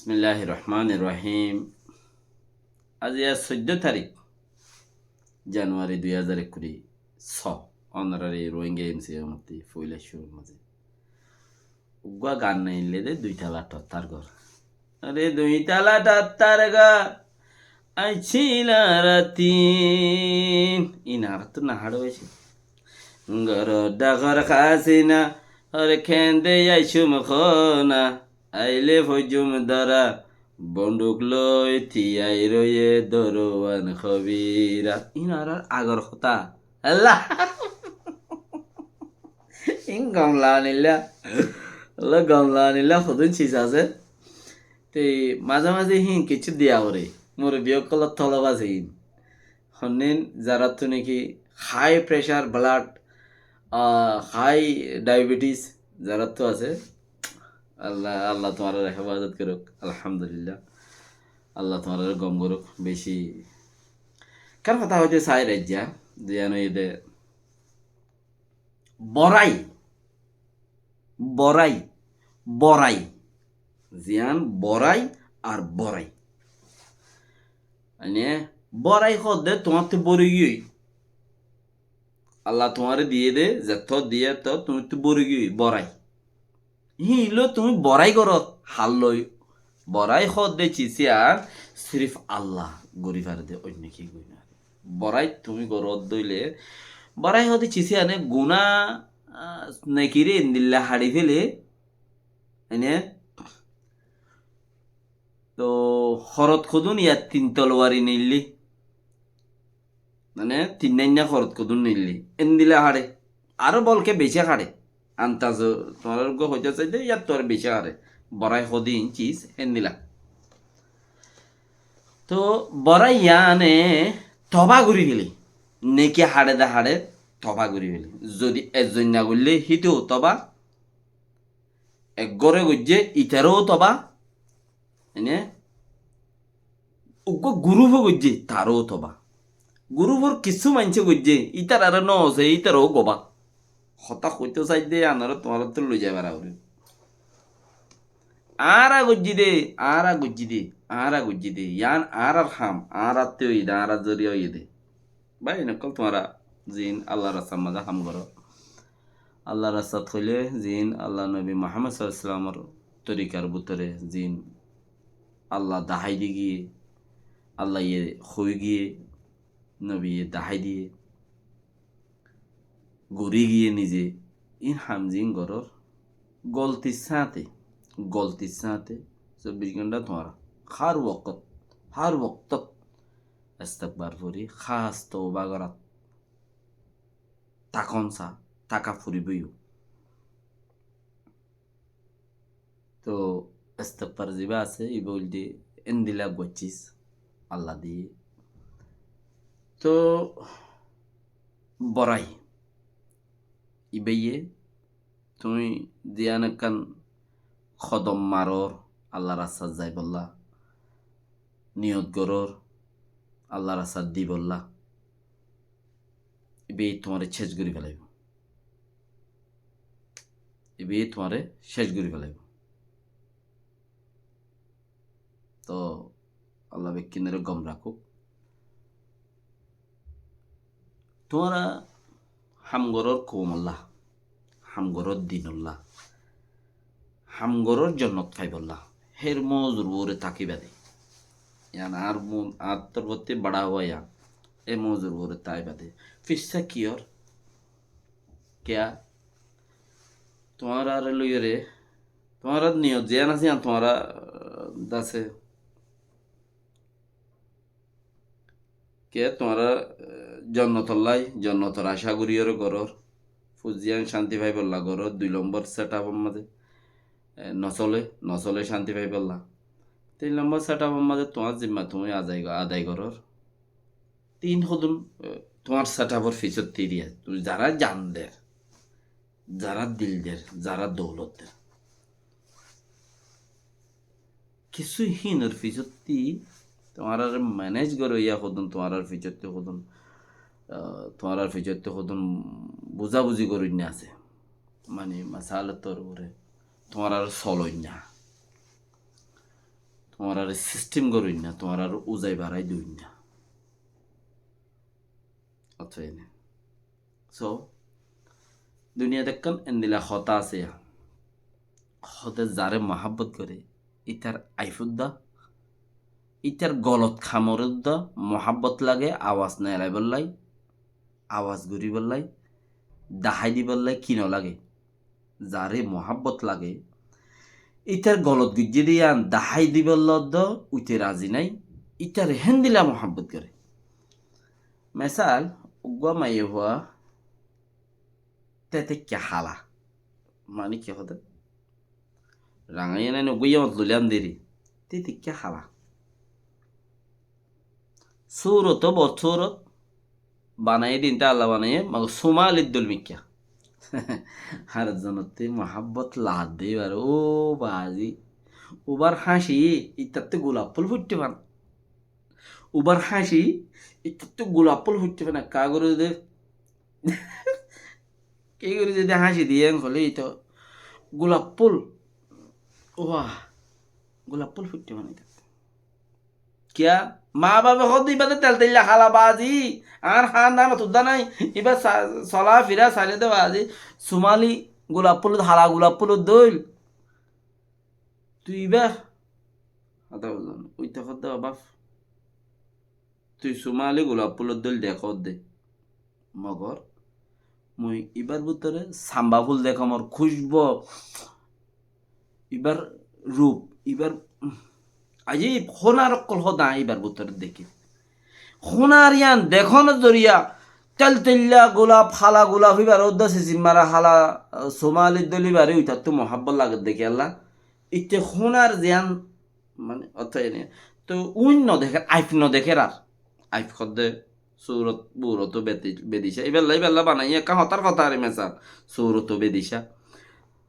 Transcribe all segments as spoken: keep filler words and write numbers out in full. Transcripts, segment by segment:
Bismilláhir rohmánir rohím. Aijja soiddó tarík, januwari dui házar ekkuri só. Ónorar Rohingya M C A mottí foila cúrur mazé uggúa gan naillé dé, Dui tala tottar gór. Are dui tala tottar gór, aiccíl añára tin. Ín añárattú no háçe beci. Góror dhakor hásina, ar kende aicúm hóna, aile foijjum dóra, bonduk loi tiyai roiye dorouwan kobira. Ín añárar agor hotá. Allah! Ín gom laganilla. Allah, gom laganilla, hodún sis asé. Te mazé mazé hín kessú diya foré. Murubbi ókkolor tolob asé hín. Honnín zaráttu niki high pressure, blood, ah, high diabetes zaráttu asé, Allah, Allah tuáñrare hefazot gorouk, alhamdulillah. Allah tuáñrare gom gorouk beci. Kar hotá hoité sair aijja, ziyán óiye dé, borai, borai, borai. Ziyán borai ar borai. Mane, borai hoódde tuáñttú bóri giyói. Allah tuáñre diyé dé, zettó diyé ettó tuáñttú bóri giyói, borai. Híin loi tuñí borai goró, halloi. Borai hoódde sis yían sirif Allah gorí fare dé, oinno kiyé gorí no fare. Borai tuñí goró dóile, borai hoódde sis yíane guná, ah, nekiré endilla haçi féle, ene, to horot hodún yá tin tolwari neillé. Mane, tin nainna horot hodún neillé. Endilla haçe. Aró bolke beci haçe. Antazo, tuáñrar uggúa hoitá saidde, yáttu aró beci haçe. Borai hodún sis, endilla. To, borai yíane toba gorí féle. Neki haçe de haçe, toba gorí féle. Zodi ezzon no goille, híte toba. Ek góre goijjé, ítaró toba. Ene, uggúa gurúfe goijjé, taró toba. Gurúfor kissú maincé goijjé, ítararé no osé, ítaró goba. Hotá hoitó saidde, añára tuáñrattú loi zaibar agorí. Añára goijjí dé, añára goijjí dé, añára goijjí dé. Yían añárar ham, añárattú óiye dé, añárar zoriya óiye dé. Bái ókkol, tuáñra ziín Allar rastar mazé ham goró, Allar rastat hoilé ziín Allar nobi Muhammad sallallahu alaihi wasallamor torikar bútore ziín Allah dahái di giyé, Allaye hoi giyé, nobiye dahái diyé, gorí giyé nize, ín ham ziín gorór, goltir sáñte, goltir sáñte, sobbic gónta tuáñra hár woktót, hár woktót estekfar fori, hás touba gorát tákon sa, táka foribói. To estekfar zibá asé, ibá óilde endilla uggúa sis Allah diyé. To borai, ibáye tuñí ziyán ekkán hodom marór, Allar rastat zaibolla, niyot gorór, Allar rastat dibolla, ibáye tuáñre céc gorí felaibó. Ibáye tuáñre céc gorí felaibó. To Allah bekkúnore gom rakók. Tuáñra ham gorór koumolla, ham gorór dinolla, ham gorór jonnot faibolla. Hér mozur uore tákiba dé. Yían añár mon, añár torfótti baçá hua yían. É mozur uore tákiba dé. Fissá kiyór? Kiyá? Tuáñrare loiyóre, tuáñrar niyot ziyán asé, yían tuáñra, ah, dase. Kiyá tuáñra, eh, jonnotollá, jonnotor acá goríyore gorór. Fuain cánti faibolla gorór, dui lombor setup or mazé, eh, nosole, nosole cánti faibolla. Tin lombor setup or mazé tuáñr zimma tuñí adai, adai gorór. Tin hodún, eh, tuáñr setup or fisót tiriya, tuñí zará zan der, zará dil der, zará doulot der. Kissú hínor fisótti tuáñrare manej goróiya hodún, tuáñrar fisótti hodún, ah, tuáñrar fisótti hodún buzabuzi goróinna asé. Mani, masalar tor uore tuáñrare soloinna. Tuáñrare sistem goróinna, tuáñrare uzai barai doinna. Ótoi ne. So, duniyat ekkán endilla hotá asé ya. Hóde zaré muhábbot goré, ítar aif uddá, ítar golot hamor uddá muhábbot lage, awaz neelaibollái, awaz goríbollái, dahái dibollái ki nolage. Zaré muhábbot lage, ítar golot goijjé de yían dahái dibollá uddá uite razi nái, ítare héndilla muhábbot goré. Mesal, uggúa maiyafua tetekká hala. Mani ki hóde? Rañgaiya nai, uggúa yían luliyán deri. Tetekká hala. Surot ó bot surot. Banaiye dinte Allah banaiye, mago sumalir dóil mikká. Ar zonotte muhábbot ladde ibare, ó bazi. Ubar háñci, ittatte gulap ful fuitte fan. Ubar háñci, ittatte gulap ful fuitte fan, ekka gorí de. Ki gorí de háñci diye en hole ito gulap ful. Wah, gulap ful fuitte fan ittatte. Kiyá? Maa bafe hoódde ibá de telteilla hala bazi. Añár hándanot uddá nái. Ibá sa-, sola fira sailé de bazi. Sumali gulap ful, hala gulap ful dóil. Tui ibá. Hotá buzón. Uite hoódde baf. Tui sumali gulap ful dóil dekódde. Mogor mui ibár bútore samba ful dekomor kúcbu, ibár rup, ibár, um, ajib hónar ókkol hoóde aññí ibár bútore dekír. Hónar yían dekónor zoriya telteilla gulap, hala gulap ibár uddá sisim mara hala, uh, sumalir dóil ibáre uitattú muhábbot lage dekí Allah. Itte hónar ziyán mane, ótoi ne. Toi uin no dekér, aif no dekér ar. Aif hoódde surot, buroto bedi-, bedicá. Ibálla, ibálla banaiye, ekká hotár hotá ar mesal. Suroto bedicá.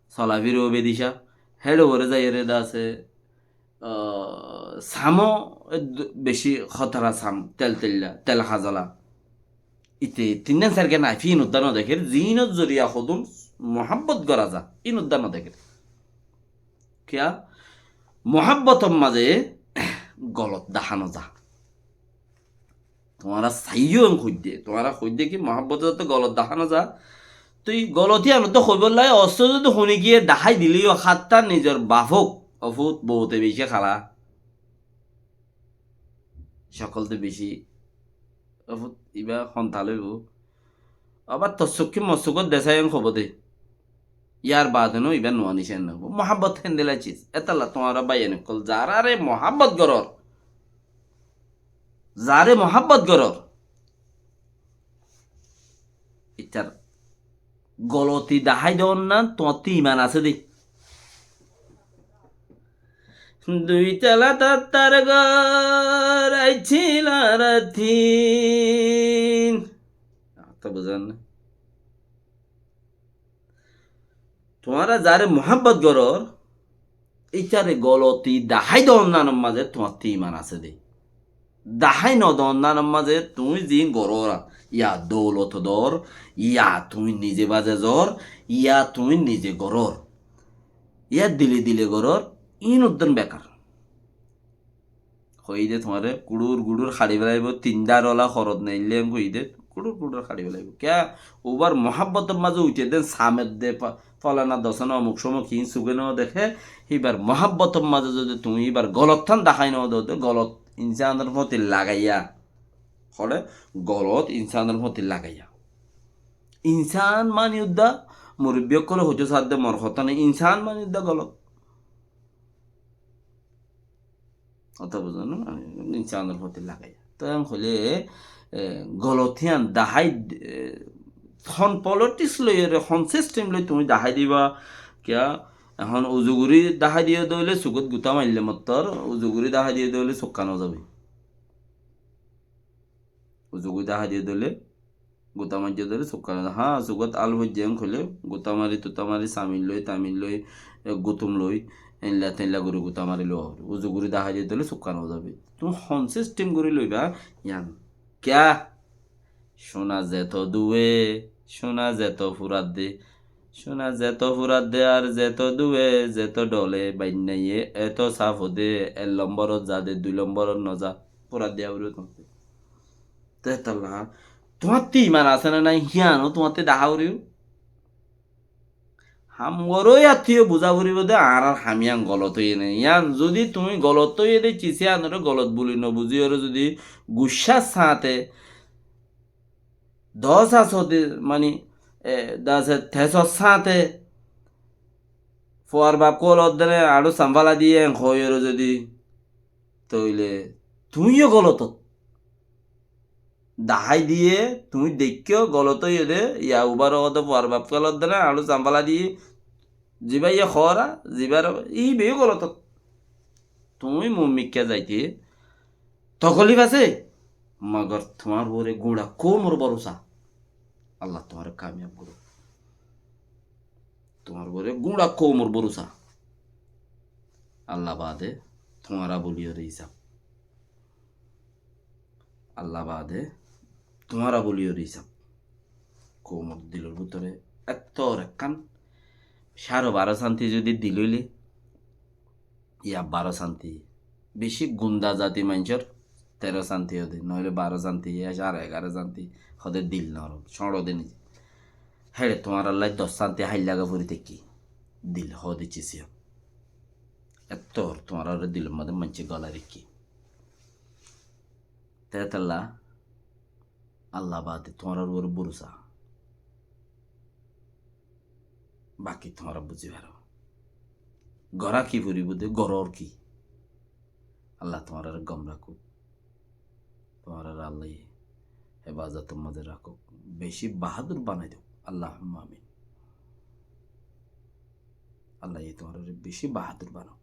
Solafiro bedicá. Héçe uore zaiyóre de asé, ah, samo, e, d-, beci hótara sam, telteilla, tel hazola. Ite tinnán sairgán aif ín uddá no dekér, ziínor zoriya hodún muhábbot gorá za, ín uddá no dekér. Kiyá? Muhábbotor mazé golot dahá no za. Tuáñra saiyó en hoidde, tuáñra hoidde ki muhábbotor mazé golot dahá no za. Tui golot yían uddá hoibollá, osto zodi huni giyé dahái dilé yó, hattá nizor baf ók, ó fut, boute beci hala. Cokol de beci. Ó fut, ibá hontal óibo. Abar tor sukki mor sukot desai en hobo de. Yar bade no, ibá nuwa nicán no. Muhábbot héndilla ciz. Étalla tuáñra báiyain ókkol, zarare muhábbot gorór. Zaré muhábbot gorór. Itar goloti dahái doon nan tuáñttú iman asé dé. Dui tala tattar gór aiccíl añára tin. Hotá buzón né? Tuáñra zaré muhábbot gorór, ítare goloti dahái doon nanor mazé tuáñttú iman asé dé. Dahái no doon nanor mazé tuñí ziín gorór, ya doulot dór, ya tuñí nize baze zor, ya tuñí nize gorór, ya dile dile gorór, ín uddán bekar. Hoiyé dé tuáñre, gurur gurur haçi félaibo, tin dár ola horot neille en hoiyé dé, gurur gurur haçi félaibo. Kiyá? Ubar muhábbotor mazé uite dé, samer dé, fa-, falana dosana, omuk somuk, hín suge no deké, híbar muhábbotor mazé zodi tuñí híbar golottán dahái no do dé, golot insánor foti lagaiya. Hole, golot insánor foti lagaiya. Insán mani uddá, murubbi ókkole hoitó sadde mor hotá nái, insán mani uddá golot. Hotá buzón né? Insánor foti lagaiya. Toi en hoilé, e, golot hían dahái, e, hon politics loi, ere hon system loi tuñí dahái diba, kiyá? Ehón uzu gorí dahái diyé dé óile sukot gutá maille mottor, uzu gorí dahái diyé dé óile sukka no zabi. Uzu gorí dahái diyé dé óile gutá maijjé dóri sukka no za. Há, sukot al foijjé en hoilé, gutá mari, tutá mari, samil loi, tamil loi, e, gutum loi, einla teinla gorí gutá mari loiba. Uzu gorí dahái diyé dóle sukka no zabe. Tuñí hon system gorí loiba, yián. Kiyá? Cúna zeto duwe, cúna zeto furadde, Cúna zeto fúradde ar zeto dúe, zeto dhole, bainnaiye eto saf óde, ek lomborot zade, dui lomborot noza, fúradde aburú tuáñtte. Te tolla, tuáñtte iman asé né nai, híyano tuáñtte dahá foribó. Ham goró, yáttíyo buzá foribó de, añárar ham yían golot óiye né. Yían zudi tuñí golot óiye de, cis yíanoré golot buli nobuzíyoré zudi guccár sañte, doósasóde, mani, e, dase tesór sañte, fuar bafkúa loddene añçú sanfala diyé en hoóiyoré zudi, tóile tuñíyo golotot. Dahái diyé, tuñí deikkó golot óiye de, ya ubár óde fuar bafkúa loddene añçú sanfala diyé, zibáye hoóra, zibár, íbayó golotot. Tuñí muúmikká zaite tokolif asé, mogor tuáñr uore gúñça koumor borosa. Allah tuáñre kamiyab goró. Tuáñr uore gúñça koumor borosa. Allah baade tuáñra buliyóre isab. Allah baade tuáñra buliyóre isab. Koumor dilor bútore ettór ekkán, cáre baró santi zudi dil óile, ya baró santi. Beci gunda zati maincór teró santi óde, noóile baró santi, ya cáre egaró santi, hóde dil norom, cóñço de nize. Héçe tuáñrallá doc santi háil laga fori táikke, dil hóde cis yían. Ettór tuáñraré dilor mazé maincé golai raikké. Te tolla, Allah baade tuáñrar uore borosa. Baki tuáñra buzí faró. Gorá ki foribó de, gorór ki? Allah tuáñrare gom rakók. Tuáñrare Allaye hefazotor mazé rakók. Beci bahádur banai douk. Allahumma amin. Allaye tuáñrare beci bahádur banouk.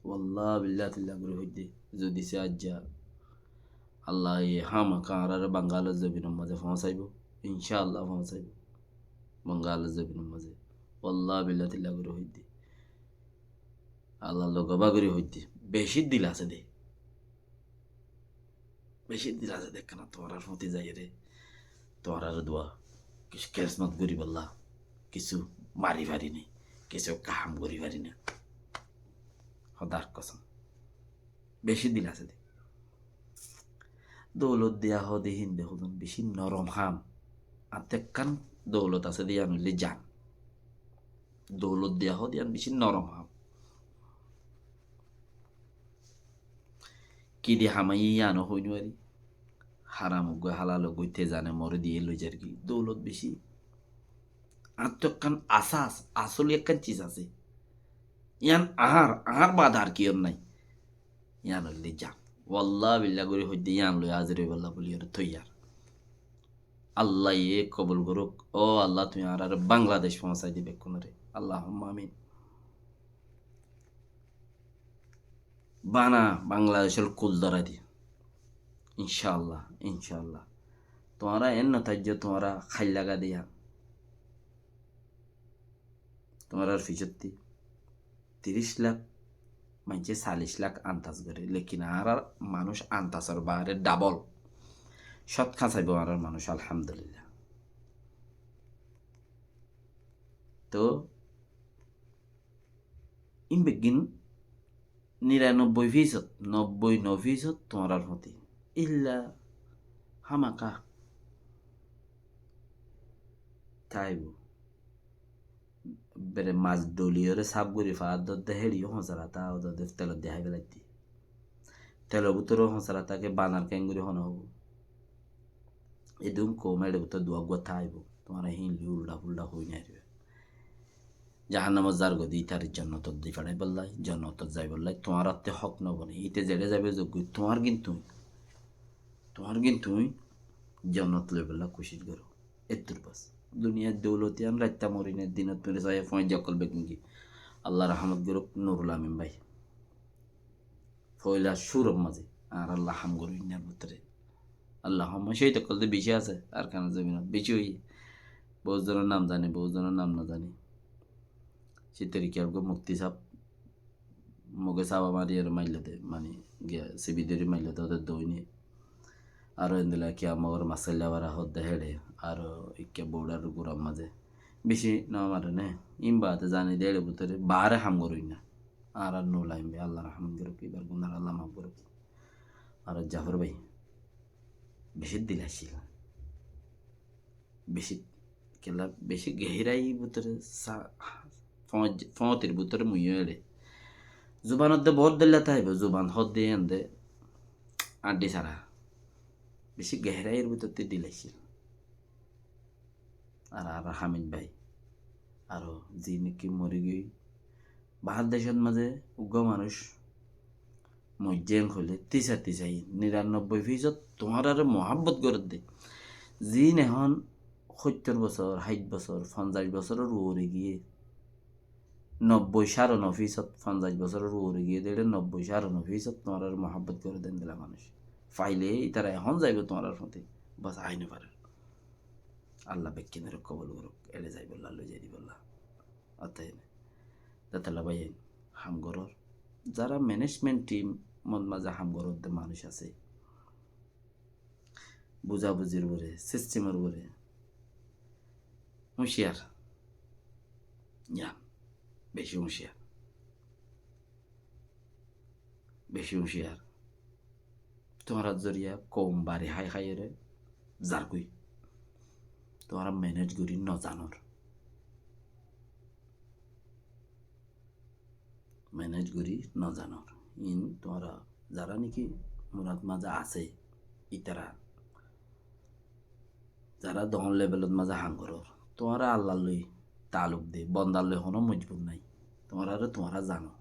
Wallah billah tillah gorí hoidde, zodi se aijja Allaye hámaka añáráre Bangalor zobinor mazé foóñsaibo, incá Allah foóñsaibo. Bangalor zobinor mazé. Wallah billah tillah gorí hoidde. Allar loi gobá gorí hoidde. Beci dil asé de. Beci dil asé de, ekkán tuáñrar fúti zaiyóre, tuáñrare dua, kessú késmot goríbolla, kessú mari fari né, kessú ham gorí fari né. Hódar kosóm. Beci dil asé de. Doulot diya hóde hín de hodún beci norom ham. Ar ekkán doulot asé de, yían óilde jan. Doulot diya hóde yían beci norom ham. Ki di hamaiyé yíano hoi no fari. Haram uggúa, halal uggúa, te zane more diye loi zargi. Doulot beci. Añáttu ekkán asas, asóli ekkán ciz asé. Yían añár, añár baade ar kiyór nai. Yían óilde jan. Wallah billah gorí hoidde yían loi házir óibolla buliyóre toiyar. Allaye kobul gorouk. Ó Allah, tui añáráre Bangladec foóñsai de bekkúnore. Allahumma amin. Bana Bangladecor kul dórai de. Incá Allah, incá Allah. Tuáñra en no táijjo, tuáñra háil laga de yían. Tuáñrar fisotti tiríc lak maincé salic lak antas goré, lekin añárar manúic antasor baáre dabol. Cót háñsaibo añárar manúic, alhamdulillah. Toh, ín beggín niranobboi fisot, nobboi no fisot tuáñrar fúti. Illa hámaka táibo. Bere mas dholiyóre saf gorí faádde héçe yó hóñsara táa ódde telot de hái felaitté. Telor bútore hóñsara táke, banar keéngorí hone óibo. Edún koum éçe bútore duwá uggúa táibo. Tuáñra híin loi uldha-fuldha hoi no faribá. Jahannamot zargói de ítare jonnotot di feçáibolla, jonnotot zaibolla, tuáñratte hók no bone. Íte zeçé zaibo zoggói, tuáñr gín tuñí, tuáñr gín tuñí jonnot loibolla kucíc goró. Ettur bas. Duniyar doulot yían raitta morine, dinot mori saiyé, foóñijja ókkol beggún giyé. Allah rahámot gorouk Nurul Amin bái. Foila cúror mazé añára Allah ham gorí innar bútore. Allah ham cóhid ókkol de beci asé, Arkanor zobinot beci óiye. Bout zonor nam zani, bout zonor nam no zani. Cittorikiyar uggúa mufti sáb, Muge sába mariyóre maillo de, mani, giya sibi dóri maillo de, óde doine. Aró endilla ki amagor masailla bara hoódde héçe, aró ikká boudar gurar mazé. Beci no mare né, ín baade zani de ére bútore baáre ham goróinna. Añárar Nulaim bái, Allah rahmot gorouk, íbar gunáre Allah maf gorouk. Añárar Zafor bái beci dil accíl. Beci, kiyólla beci gehérai bútore sa-, fóñt-, fóñtir bútore muiyó ére. Zubanor de boóut dóilla táibo, zuban hoódde yían de añçí sára. Beci gehérair bútore dil accíl. Ar, ar Hamid bái, aró ziín ki mori giyói, baár decót mazé uggúa manúic moijjé hoilé tisa tisai niranobboi fisót tuáñráre muhábbot gorédde. Ziín ehón hóittor bosór, háit bosór, fonzaic bosóror uore giyé, nobboi, sáre no fisót, fonzaic bosóror uore giyé de ére nobboi, sáre no fisót tuáñráre muhábbot gorédde endilla manúic failé ítara ehón zaibou tuáñrár fúañti, bos aái no farer. Allah bekkúnoré kobul gorouk, ére zaibolla, loi zai dibolla. Ótoi né? Zatolla báiyain, ham gorór. Zará management team ot mazé ham goródde manúic asé, buzabuzir uore, system or uore, úñciyar. Yá, beci úñciyar. Beci úñciyar. Tuáñrar zoriya koum bari hái háiyore zargói. Tuáñra manage gorí no zanor. Manage gorí no zanor. Ín tuáñra zará niki murat mazé asé, ítara zará doñr level ot mazé ham gorór, tuáñra Allah loi taaluk de, bonda loi honó mojbur nái. Tuáñráre tuáñra zano.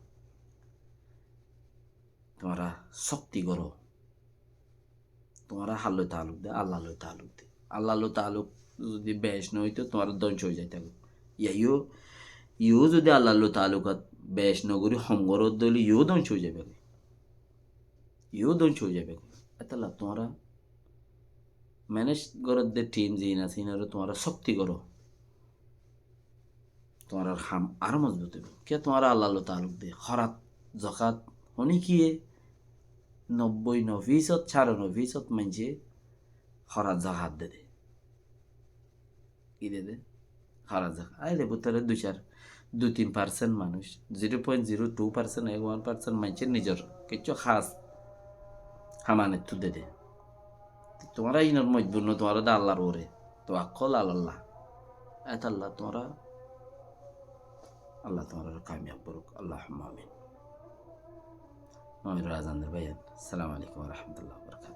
Tuáñra sókti goró. Tuáñra hár loi taaluk de, Allah loi taaluk de. Allah loi taaluk zodi bec no óito, tuáñra dóngco ói zaitagói. Yá, yó, yó zodi Allah loi taaluk ot bec no gorí hom goródde óile yó dóngco ói zaibói. Yó dóngco ói zaibói. Etolla tuáñra manage goródde team ziín asé, ínoré tuáñra sókti goró. Tuáñrar ham aró mozbut óibo. Kiyá tuáñra Allah loi taaluk de. Hórat, zakat, honikiyé nobboi no fisót, sáre no fisót maincé hórat zakat de de. Ki de de? Hórat zakat. Aile bútore dui cár, dui tin percent manúic, zero point zero two percent, ek one percent maincé nizor kessú hás hamanittú de de. Tuáñra ínor mojbur no, tuáñra de Allar uore tawakkol alallah. Etolla tuáñra, Allah tuáñrare kamiyab gorouk. Allahumma amin. Magrib azan der báiyain. Assalamu alaikum wa rahmatullahi wa barakatuhu.